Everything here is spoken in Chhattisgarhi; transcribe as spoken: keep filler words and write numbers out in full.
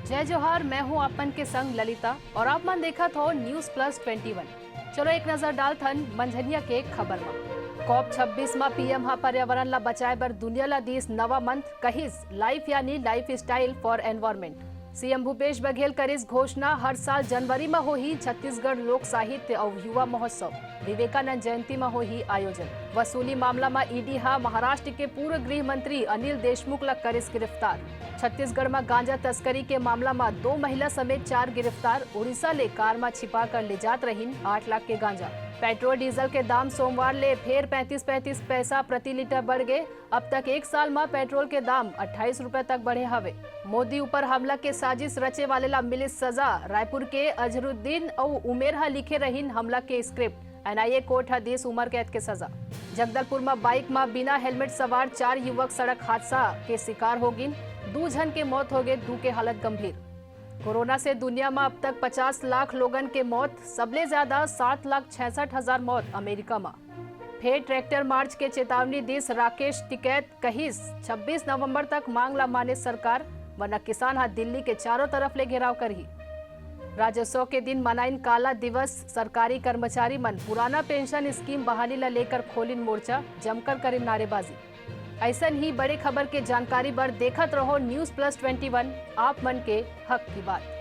जय जोहार, मैं हूं आप मन के संग ललिता और आप मन देखत हो News Plus Twenty One। चलो एक नजर डालथन मंझनिया के खबर म। कॉप छब्बीस म पीएम ह पर्यावरण ला बचाए बर दुनिया ला दीस नवा मंत्र, कहिस life यानी lifestyle for environment। CM Bhupesh Baghel करिस घोषणा, हर साल जनवरी म होही छत्तीसगढ़ लोक साहित्य अउ युवा महोत्सव। विवेकानंद जयंती म होही आयोजन। वसूली मामला म ईडी ह महाराष्ट्र के पूर्व गृह मंत्री अनिल देशमुख ल करिस गिरफ्तार। छत्तीसगढ़ म गांजा तस्करी के मामला म दो महिला समेत चार गिरफ्तार। उड़ीसा ले कार म छिपा कर ले जात रहिन आठ लाख के गांजा। पेट्रोल डीजल के दाम सोमवार ले फेर पैंतीस पैंतीस पैसा प्रति लीटर बढ़ गे। अब तक एक साल म पेट्रोल के दाम अट्ठाईस रुपए तक बढ़े हवे। मोदी ऊपर हमला के साजिश रचे वाले ला मिलिस सजा। रायपुर के अजहरुद्दीन अउ उमेर ह लिखे रहिन हमला के स्क्रिप्ट। एनआईए कोर्ट ह दीस उमर कैद के सजा। जगदलपुर म बाइक म बिना हेलमेट सवार चार युवक सड़क हादसा के शिकार हो गिन। दू झन के मौत हो गे, दू के हालत गंभीर। कोरोना से दुनिया म अब तक पचास लाख लोगन के मौत, सबले ज्यादा सात लाख छियासठ हजार मौत अमेरिका म। फेर ट्रैक्टर मार्च के चेतावनी दिस राकेश टिकैत, कहिस छब्बीस नवंबर तक मांग ला माने सरकार, वरना किसान ह दिल्ली के चारों तरफ ले घेराव करही। राज्योत्सव के दिन मनाइन काला दिवस, सरकारी कर्मचारी मन पुराना पेंशन स्कीम बहाली ला लेकर खोलिन मोर्चा, जमकर करिन नारेबाजी। ऐसन ही बड़े खबर के जानकारी बर देखत रहो News Plus Twenty One, आप मन के हक की बात।